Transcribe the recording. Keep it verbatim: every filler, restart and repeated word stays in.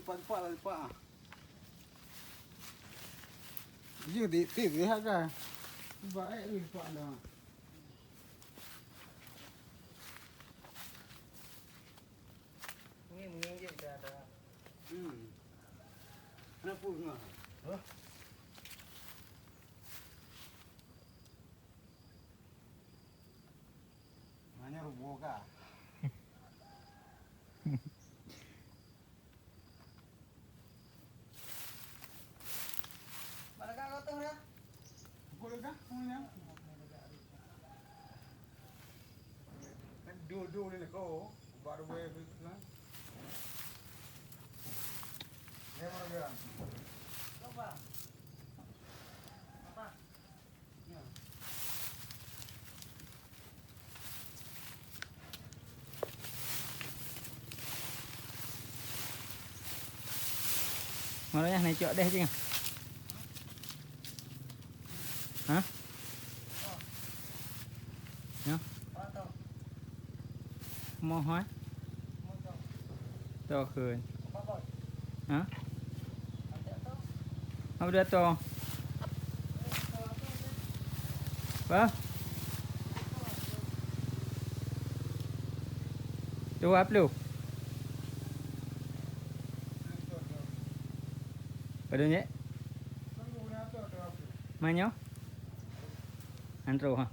Lipat-lipat lah, lipat ah. Jeuet di, di, di harga. Lipat, eh, lipat dah. Ni, ni je dah ada. Hmm. Kenapa ngah? Hah? Nanya rubuh kah? Mana kau tu dah? Pukul dah, semuanya. Kan dua-dua ni kau, baru boleh. Ni mana dia? Coba. Apa? Mana ya, naik cok deh je. Hah? Ya. Mohon. Toh kheun. Ha? Apa dia toh? Apa? Dua puluh. Padahal ni? Mana? Antro ha.